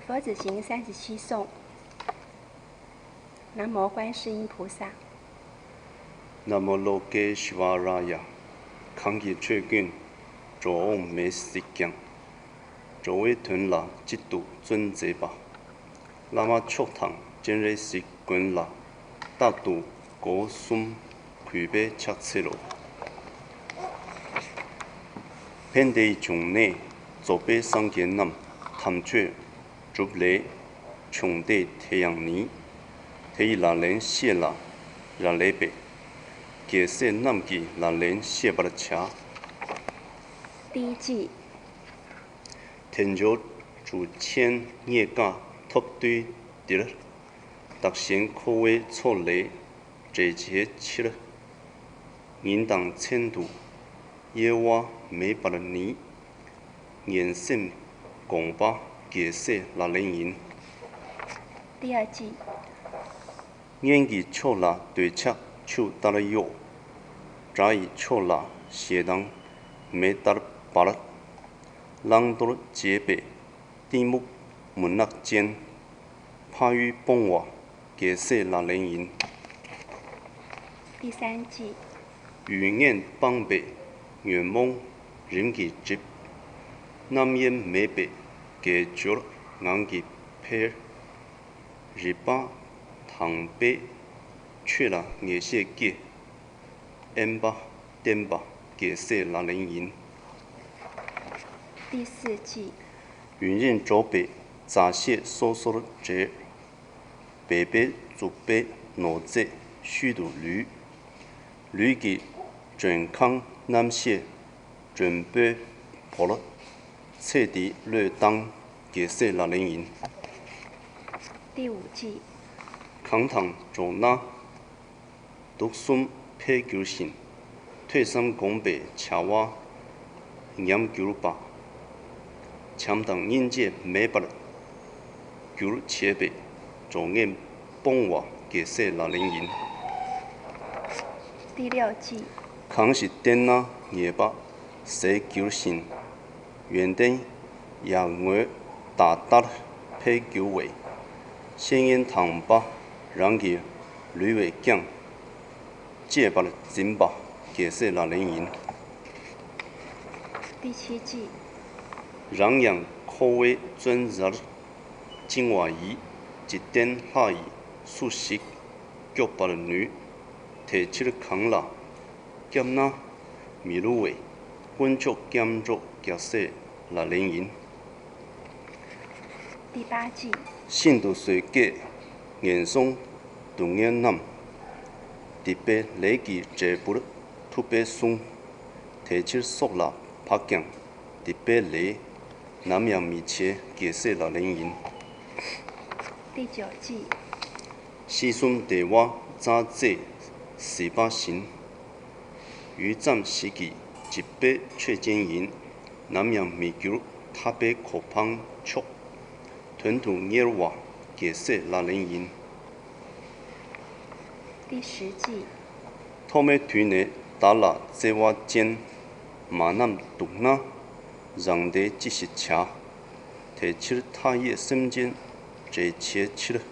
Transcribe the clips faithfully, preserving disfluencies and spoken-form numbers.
佛子行三十七颂。南无观世音菩萨。 ན་མོ་ལོ་ཀེ་ཤྭ་ར་ཡ། གང་གིས་ཆོས་ཀུན་འགྲོ་འོང་མེད་གཟིགས་ཀྱང་། འགྲོ་བའི་དོན་ལ་གཅིག་ཏུ་བརྩོན་མཛད་པ། བླ་མ་མཆོག་དང་སྤྱན་རས་གཟིགས་མགོན་ལ། རྟག་ཏུ་སྒོ་གསུམ་གུས་པས་ཕྱག་འཚལ་ལོ། ཕན་བདེའི་འབྱུང་གནས་རྫོགས་པའི་སངས་རྒྱས་རྣམས། དམ་ཆོས་སྒྲུབ་ལས་བྱུང་སྟེ་དེ་ཡང་ནི། དེ་ཡི་ལག་ལེན་བཤད་ལ་རག་ལས་པས། རྒྱལ་སྲས་རྣམས་ཀྱི་ལག་ལེན་བཤད་པར་བྱ། ཏི་ཅི། དལ་འབྱོར་གྲུ་ཆེན་རྙེད་དཀའ་ཐོབ་དུས་འདིར། བདག་གཞན་འཁོར་བའི་མཚོ་ལས་བསྒྲལ་བྱའི་ཕྱིར། ཉིན་དང་མཚན་དུ་གཡེལ་བ་མེད་པར་ནི། ངན་སེམས་སྒོམ་པ་རྒྱལ་སྲས་ལག་ལེན་ཡིན། ཏི་ཡ་ཅི། གཉེན་གྱི་ཕྱོགས་ལ་འདོད་ཆགས་ཆུ་ལྟར་གཡོ། དགྲ་ཡི་ཕྱོགས་ལ་ཞེ་སྡང་མེ་ལྟར་འབར། བླང་དོར་བྱེད་པའི་གཏི་མུག་མུན་ནག་ཅན། ཕ་ཡུལ་སྤོང་བ་རྒྱལ་སྲས་ལག་ལེན་ཡིན། ཏི་སན་ཅི། ཡུལ་ངན་སྤངས་པས་ཉོན་མོངས་རིམ་གྱིས་འགྲིབ། རྣམ་གཡེང་མེད་པས་དགེ་སྦྱོར་ངང་གིས་འཕེལ། རིག་པ་དྭངས་པས་ཆོས་ལ་ངེས་ཤེས་སྐྱེ། དབེན་པ་བསྟེན་པ་རྒྱལ་སྲས་ལག་ལེན་ཡིན། ཏི་སི་ཅི། ཡུན་རིང་འགྲོགས་པས་མཛའ་བཤེས་སོ་སོར་འབྲེལ། འབད་པས་རྩུབ་པའི་ནོར་རྫས་ཤུལ་དུ་ལུས། ལུས་ཀྱི་མགྲོན་ཁང་རྣམ་ཤེས་མགྲོན་པོས་བོར། ཚེ་འདི་བློས་བཏང་རྒྱལ་སྲས་ལག་ལེན་ཡིན། ཏི་འུ་ཅི། གང་དང་འགྲོགས་ན། དུག་གསུམ་འཕེལ་འགྱུར་ཞིང་། ཐོས་བསམ་སྒོམ་པའི་བྱ་བ་ཉམས་གྱུར་པ། བྱམས་དང་སྙིང་རྗེ་མེད་པར་འགྱུར་བྱེད་པའི་གྲོགས་ངན་སྤོང་བ་རྒྱལ་སྲས་ལག་ལེན་ཡིན། ཏི་ལོ་ཅི། གང་ཞིག་བསྟེན་ན་ཉེས་པ་ཟད་འགྱུར་ཞིང་། ཡོན་ཏན་ཡར་ངོའི་ཟླ་ལྟར་འཕེལ་འགྱུར་བའི། བཤེས་གཉེན་དམ་པ་རང་གི་ལུས་བས་ཀྱང་། གཅེས་པར་འཛིན་པ་རྒྱལ་སྲས་ལག་ལེན་ཡིན། ཏི་ཆི་ཅི། རང་ཡང་འཁོར་བའི་བཙོན་རར་བཅིང་བ་ཡི། འཇིག་རྟེན་ལྷ་ཡིས་སུ་ཞིག་སྐྱོབ་པར་ནུས། དེ་ཕྱིར་གང་ལ་སྐྱབས་ན་མི་བསླུ་བའི། དཀོན་མཆོག་སྐྱབས་འགྲོ་རྒྱལ་སྲས་ལག་ལེན་ཡིན། ཏི་པ་ཅི། ཤིན་ཏུ་བཟོད་དཀས་ངན་སོང་སྡུག་བསྔལ་རྣམས། སྡིག་པའི་ལས་ཀྱི་འབྲས་བུར་ཐུབ་པས་གསུངས། དེ་ཕྱིར་སྲོག་ལ་བབ་ཀྱང་སྡིག་པའི་ལས། ནམ་ཡང་མི་བྱེད་རྒྱལ་སྲས་ལག་ལེན་ཡིན། ཏི་ཅོ་ཅི། ཤི་གསོན་བདེ་བ་རྩྭ་རྩེའི་ཟིལ་པ་བཞིན། ཡུད་ཙམ་ཞིག་གི་འཇིགས་པའི་ཆོས་ཅན་ཡིན། ནམ་ཡང་མི་འགྱུར་ཐར་པའི་གོ་འཕང་མཆོག། དོན་དུ་གཉེར་བ་རྒྱལ་སྲས་ལག་ལེན་ཡིན། ཏི་ཧྲི་ཅི། ཐོག་མའི་དུས་ནས་བདག་ལ་བརྩེ་བ་ཅན། མ་རྣམས་སྡུག་ན་རང་བདེ་ཅི་ཞིག་བྱ། དེ་ཕྱིར་མཐའ་ཡས་སེམས་ཅན་བསྒྲལ་བྱའི་ཕྱིར།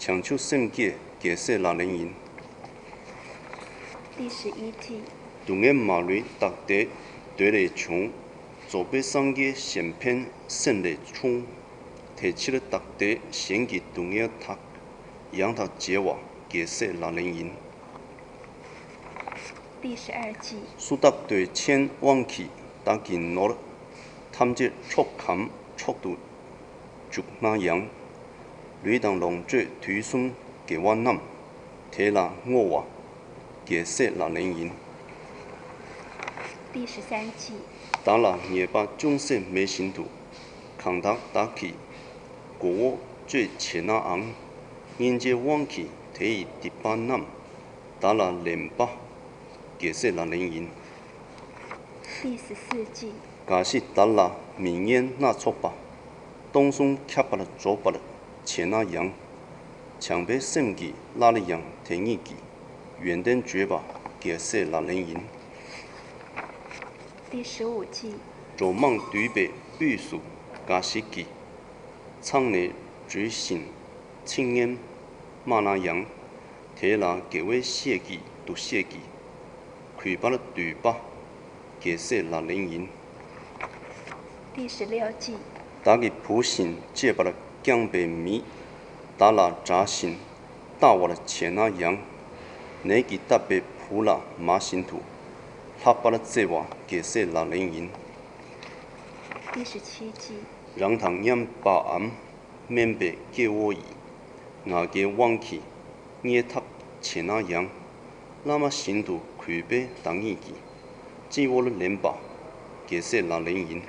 བྱང་ཆུབ་སེམས་བསྐྱེད་རྒྱལ་སྲས་ལག་ལེན་ཡིན། ཏི་ཧྲི་ཨི་ཅི། སྡུག་བསྔལ་མ་ལུས་བདག་བདེ་འདོད་ལས་བྱུང་། རྫོགས་པའི་སངས་རྒྱས་གཞན་ཕན་སེམས་ལས་འཁྲུངས། དེ་ཕྱིར་བདག་བདེ་གཞན་གྱི་སྡུག་བསྔལ་དག། ཡང་དག་བརྗེ་བ་རྒྱལ་སྲས་ལག་ལེན་ཡིན། ཏི་ཧྲི་ཨར་ཅི། སུ་དག་འདོད་ཆེན་དབང་གིས་བདག་གི་ནོར། ཐམས་ཅད་འཕྲོག་གམ་འཕྲོག་ཏུ་འཇུག་ན་ཡང་། ལུས་དང་ལོངས་སྤྱོད་དུས་གསུམ་དགེ་བ་རྣམས། དེ་ལ་བསྔོ་བ་རྒྱལ་སྲས་ལག་ལེན་ཡིན། ཏི་ཧྲི་སན་ཅི། བདག་ལ་ཉེས་པ་ཅུང་ཟད་མེད་བཞིན་དུ། གང་དག་བདག་གིས་མགོ་བོ་གཅོད་བྱེད་ནའང་། སྙིང་རྗེའི་དབང་གིས་དེ་ཡི་སྡིག་པ་རྣམས། བདག་ལ་ལེན་པ་རྒྱལ་སྲས་ལག་ལེན་ཡིན། ཏི་ཧྲི་སི་ཅི། འགའ་ཞིག་བདག་ལ་མི་སྙན་སྣ་ཚོགས་པ། སྟོང་གསུམ་ཁྱབ་པར་འཇོག་པར་བྱེད་ན་ཡང་། བྱམས་པའི་སེམས་ཀྱིས་སླར་ཡང་དེ་ཉིད་ཀྱི། ཡོན་ཏན་བརྗོད་པ་རྒྱལ་སྲས་ལག་ལེན་ཡིན། ཏི་ཧྲི་འུ་ཅི། འགྲོ་མང་འདུས་པའི་དབུས་སུ་འགའ་ཞིག་གིས། མཚང་ནས་འབྲུ་བཞིན་ཚིག་ངན་སྨྲ་ན་ཡང་། དེ་ལ་དགེ་བའི་བཤེས་ཀྱི་འདུ་ཤེས་ཀྱིས། གུས་པར་འདུད་པ་རྒྱལ་སྲས་ལག་ལེན་ཡིན། 第十六计。 བདག་གི་བུ་བཞིན་གཅེས་པར་བསྐྱངས་པའི་མིས། བདག་ལ་དགྲ་བཞིན་ལྟ་བར་བྱེད་ན་ཡང་། ནད་ཀྱིས་བཏབ་པའི་བུ་ལ་མ་བཞིན་དུ། ལྷག་པར་བརྩེ་བ་རྒྱལ་སྲས་ལག་ལེན་ཡིན། 第十七计。 རང་དང་མཉམ་པའམ་དམན་པའི་སྐྱེ་བོ་ཡི། ང་རྒྱལ་དབང་གིས་བརྙས་ཐབས་བྱེད་ན་ཡང་། བླ་མ་བཞིན་དུ་གུས་པའི་བདག་ཉིད་ཀྱིས། སྤྱི་བོར་ལེན་པ་རྒྱལ་སྲས་ལག་ལེན་ཡིན།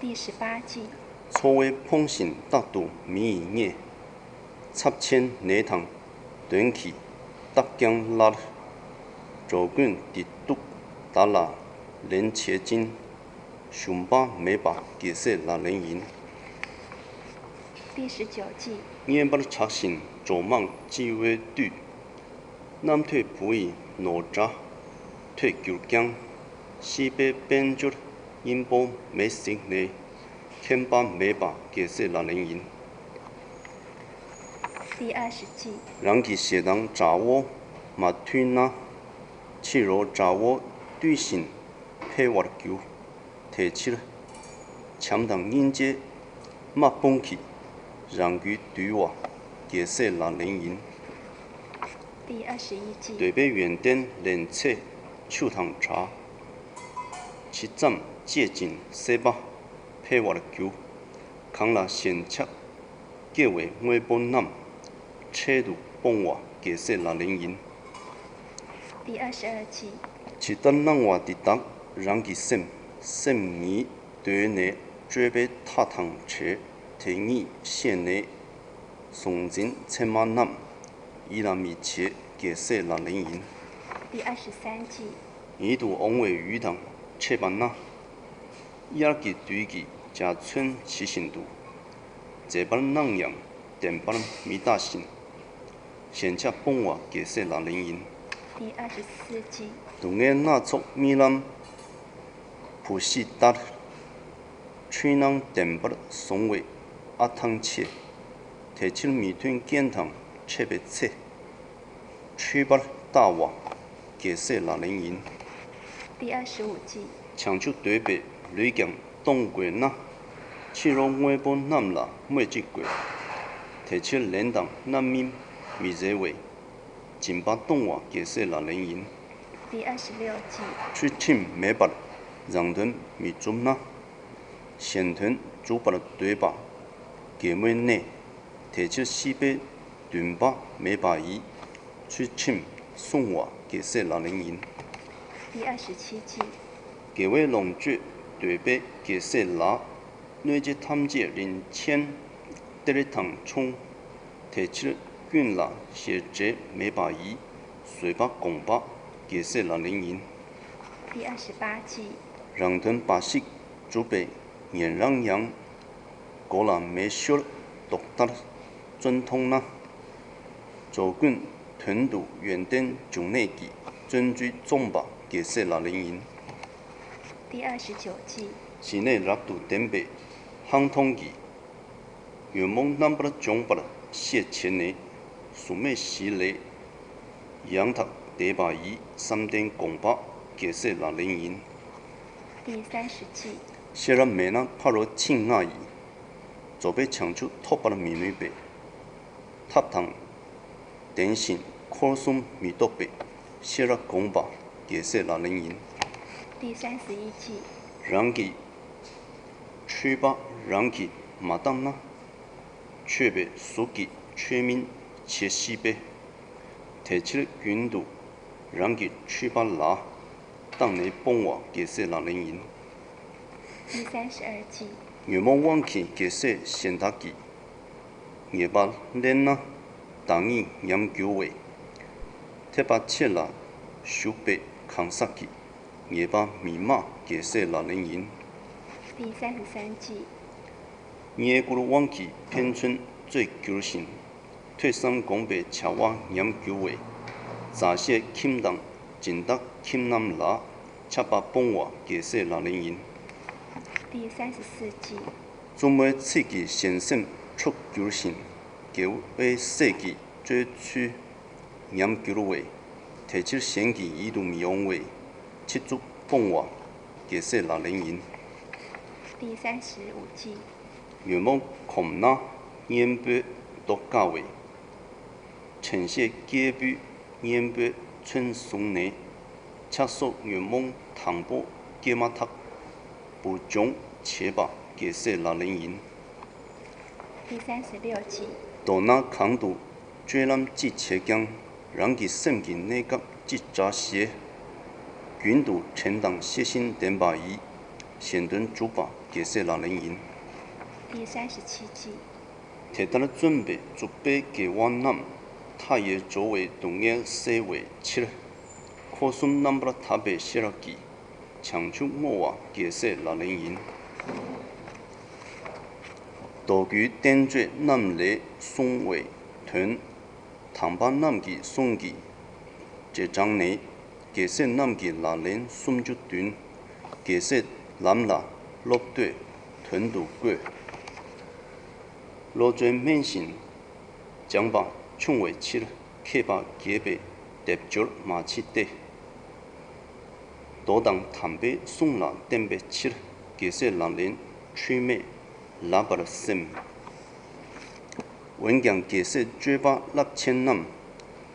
第十八计。 འཚོ་བའི་ཕོངས་བཞིན་རྟག་ཏུ་མི་ཡིས་བརྙས། ཚབས་ཆེན་ནད་དང་གདོན་གྱིས་བཏབ་ཀྱང་སླར། འགྲོ་ཀུན་བདེ་སྡུག་བདག་ལ་ལེན་བྱེད་ཅིང་། ཞུམ་པ་མེད་པ་རྒྱལ་སྲས་ལག་ལེན་ཡིན། 第十九计。 མཉེན་པར་བྱ་ཞིང་འགྲོ་མང་སྤྱི་བོས་བཏུད། རྣམ་ཐོས་བུ་ཡི་ནོར་འདྲ་ཐོས་གྱུར་ཀྱང་། ཤེས་པའི་དཔལ་འབྱོར་སྙིང་པོ་མེད་གཟིགས་ནས། ཁེངས་པ་མེད་པ་རྒྱལ་སྲས་ལག་ལེན་ཡིན། 第二十计。 རང་གི་ཞེ་སྡང་དགྲ་བོ་མ་ཐུལ་ན། ཕྱི་རོལ་དགྲ་བོ་བཏུལ་ཞིང་འཕེལ་བར་འགྱུར། དེ་ཕྱིར་བྱམས་དང་སྙིང་རྗེ་དམག་དཔུང་གིས། རང་རྒྱུད་འདུལ་བ་རྒྱལ་སྲས་ལག་ལེན་ཡིན། 第二十一计。 འདོད་པའི་ཡོན་ཏན་ལེན་ཚེ་ཆུ་དང་འདྲ། ཇི་ཙམ་བཅད་ཅིང་སེལ་བ་འཕེལ་བར་འགྱུར། གང་ལ་ཞེན་ཆགས་སྐྱེ་བའི་དངོས་པོ་རྣམས། འཕྲལ་དུ་སྤོང་བ་རྒྱལ་སྲས་ལག་ལེན་ཡིན། 第二十二计。 ཇི་ལྟར་སྣང་བ་འདི་དག་རང་གི་སེམས། སེམས་ཉིད་གདོད་ནས་སྤྲོས་པའི་མཐའ་དང་བྲལ། དེ་ཉིད་ཤེས་ནས་གཟུང་འཛིན་མཚན་མ་རྣམས། ཡིད་ལ་མི་བྱེད་རྒྱལ་སྲས་ལག་ལེན་ཡིན། 第二十三计。 ཡིད་དུ་འོང་བའི་ཡུལ་དང་འཕྲད་པ་ན། དབྱར་གྱི་དུས་ཀྱི་འཇའ་ཚོན་ཇི་བཞིན་དུ། མཛེས་པར་སྣང་ཡང་བདེན་པར་མི་ལྟ་ཞིང་། ཞེན་ཆགས་སྤོང་བ་རྒྱལ་སྲས་ལག་ལེན་ཡིན། 第二十四计。 སྡུག་བསྔལ་སྣ་ཚོགས་རྨི་ལམ་བུ་ཤི་ལྟར། འཁྲུལ་སྣང་བདེན་པར་བཟུང་བའི་ཨ་ཐང་ཆད། དེ་ཕྱིར་མི་མཐུན་རྐྱེན་དང་འཕྲད་པའི་ཚེ། འཁྲུལ་པར་ལྟ་བ་རྒྱལ་སྲས་ལག་ལེན་ཡིན། 第二十五计。 བྱང་ཆུབ་འདོད་པའི་ལུས་ཀྱང་གཏོང་དགོས་ན། ཕྱི་རོལ་དངོས་པོ་རྣམས་ལ་སྨོས་ཅི་དགོས། དེ་ཕྱིར་ལན་དང་རྣམ་སྨིན་མི་འཛེར་བའི། སྦྱིན་པ་གཏོང་བ་རྒྱལ་སྲས་ལག་ལེན་ཡིན། 第二十六计。 ཚུལ་ཁྲིམས་མེད་པར་རང་དོན་མི་བསྒྲུབ་ན། གཞན་དོན་འགྲུབ་པར་འདོད་པ་རྒན་མོའི་གནས། དེ་ཕྱིར་ཤེས་པས་འདུན་པ་མེད་པ་ཡིས། ཚུལ་ཁྲིམས་བསྲུང་བ་རྒྱལ་སྲས་ལག་ལེན་ཡིན། 第二十七计。 དགེ་བའི་ལོངས་སྤྱོད་འདོད་པའི་རྒྱལ་སྲས་ལ། གནོད་བྱེད་ཐམས་ཅད་རིན་ཆེན་གཏེར་དང་མཚུངས། དེ་ཕྱིར་ཀུན་ལ་ཞེ་འགྲས་མེད་པ་ཡིས། བཟོད་པ་བསྒོམ་པ་རྒྱལ་སྲས་ལག་ལེན་ཡིན། 第二十八计。 རང་དོན་འབའ་ཞིག་སྒྲུབ་པའི་ཉན་རང་ཡང་། མགོ་ལ་མེ་ཤོར་མདོག་ལྟར་བཙོན་མཐོང་ན། འགྲོ་ཀུན་དོན་དུ་ཡོན་ཏན་འབྱུང་གནས་ཀྱི། བརྩོན་འགྲུས་རྩོམ་པ་རྒྱལ་སྲས་ལག་ལེན་ཡིན། 第二十九计。 ཞི་གནས་རབ་ཏུ་ལྡན་པའི་ལྷག་མཐོང་གིས། ཉོན་མོངས་རྣམ་པར་སྦྱོང་བར་ཤེས་བྱས་ནས། གཟུགས་མེད་བཞི་ལས་ཡང་དག་འདས་པ་ཡི། བསམ་གཏན་དགོངས་པ་རྒྱལ་སྲས་ལག་ལེན་ཡིན། 第三十计。 ཤེས་རབ་མེད་ན་ཕ་རོལ་ཕྱིན་ལྔ་ཡི། རྫོགས་པའི་བྱང་ཆུབ་ཐོབ་པར་མི་ནུས་པས། ཐབས་དང་ལྡན་ཞིང་འཁོར་གསུམ་མི་རྟོག་པའི། ཤེས་རབ་དགོངས་པ་རྒྱལ་སྲས་ལག་ལེན་ཡིན། 第三十一计。 རང་གི་འཁྲུལ་པ་རང་གིས་མ་བརྟགས་ན། འཁྲུལ་པའི་གཟུགས་ཀྱིས་ཆོས་མིན་བྱེད་ཤེས་པས། དེ་ཕྱིར་རྒྱུན་དུ་རང་གི་འཁྲུལ་པ་ལ། བརྟགས་ནས་སྤོང་བ་རྒྱལ་སྲས་ལག་ལེན་ཡིན། 第三十二计。 ཉོན་མོངས་དབང་གིས་རྒྱལ་སྲས་གཞན་དག་གི། ཉེས་པ་བསླན་ན་བདག་ཉིད་ཉམས་འགྱུར་བས། ཐེག་པ་ཆེ་ལ་ཞུགས་པའི་གང་ཟག་གི། ཉེས་པ་མི་སྨྲ་རྒྱལ་སྲས་ལག་ལེན་ཡིན། 第三十三计。 རྙེད་བཀུར་དབང་གིས་ཕན་ཚུན་རྩོད་འགྱུར་ཞིང་། ཐོས་བསམ་སྒོམ་པའི་བྱ་བ་ཉམས་འགྱུར་བས། མཛའ་བཤེས་ཁྱིམ་དང་སྦྱིན་བདག་ཁྱིམ་རྣམས་ལ། ཆགས་པ་སྤོང་བ་རྒྱལ་སྲས་ལག་ལེན་ཡིན། 第三十四计。བཙུན་མོའི་ཚིག་གིས་གཞན་སེམས་འཕྲོག་འགྱུར་ཞིང་། དགེ་བའི་སྲས་ཀྱི་སྤྱོད་ཚུལ་ཉམས་འགྱུར་བས། དེ་ཕྱིར་གཞན་གྱི་ཡིད་དུ་མི་འོང་བའི། ཕྱི་བཙུགས་སྤོང་བ་རྒྱལ་སྲས་ལག་ལེན་ཡིན། 第三十五计。 ཉོན་མོངས་གོམས་ན་གཉེན་པོས་བཟློག་དཀའ་བས། དྲན་ཤེས་སྐྱེས་བུས་གཉེན་པོའི་མཚོན་བཟུང་ནས། ཆགས་སོགས་ཉོན་མོངས་དང་པོ་སྐྱེས་མ་ཐག་བུ་སྦྱོང་བྱེད་པ་རྒྱལ་སྲས་ལག་ལེན་ཡིན། 第三十六计。 མདོར་ན་གང་དུ་སྤྱོད་ལམ་ཅི་བྱེད་ཀྱང་། རང་གི་སེམས་ཀྱི་གནས་སྐབས་ཅི་འདྲ་ཞེས། རྒྱུན་དུ་དྲན་དང་ཤེས་བཞིན་ལྡན་པ་ཡིས། གཞན་དོན་འཇུག་པ་རྒྱལ་སྲས་ལག་ལེན་ཡིན། 第三十七计。 དེ་ལྟར་བརྩོན་པས་བཙུགས་པའི་དགེ་བ་རྣམས། མཐའ་ཡས་འགྲོ་བའི་སྡུག་བསྔལ་སེལ་བའི་ཕྱིར། འཁོར་གསུམ་རྣམ་པར་དག་པའི་ཤེས་རབ་ཀྱིས། བྱང་ཆུབ་བསྔོ་བ་རྒྱལ་སྲས་ལག་ལེན་ཡིན། མདོ་རྒྱུད་བསྟན་བཅོས་རྣམས་ལས་གསུངས་པའི་དོན། དམ་པ་རྣམས་ཀྱི་གསུང་གིས་རྗེས་འབྲངས་ནས། རྒྱལ་སྲས་རྣམས་ཀྱི་ལག་ལེན་སུམ་ཅུ་བདུན། རྒྱལ་སྲས་ལམ་ལ་སློབ་བསྟོད་དོན་དུ་བཀོད། བློ་བཅོས་སྨན་བཞིན་སྦྱངས་པ་འབྱུང་བའི་ཕྱིར། མཁས་པ་དགྱེས་པའི་སྡེབ་སྦྱོར་མ་མཆིས་ཏེ། མདོ་དང་དམ་པའི་གསུང་ལ་བརྟེན་པའི་ཕྱིར། རྒྱལ་སྲས་ལག་ལེན་འཁྲུལ་མེད་ལགས་པར་སེམས། འོན་ཀྱང་རྒྱལ་སྲས་སྤྱོད་པ་རླབས་ཆེན་རྣམས།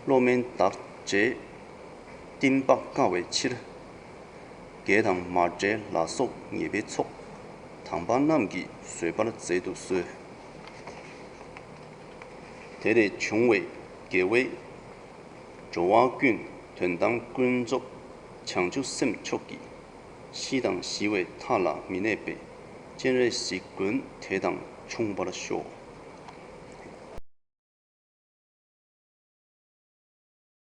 བློ་དམན་བདག་བྱེད་གཏིང་དཔག་དཀའ་བའི་ཕྱིར། དགེ་དང་མ་བྲལ་ལ་སོགས་ཉེས་པའི་ཚོགས། དམ་པ་རྣམས་ཀྱིས་བཟོད་པར་མཛད་དུ་གསོལ། དེ་ལས་བྱུང་བའི་དགེ་བས། འགྲོ་བ་ཀུན་དོན་དམ་ཀུན་རྫོབ་བྱང་ཆུབ་སེམས་མཆོག་གི། ཤི་དང་ཞི་བའི་མཐའ་ལ་མི་གནས་པའི། སྤྱན་རས་གཟིགས་མགོན་དེ་དང་མཚུངས་པར་ཤོག།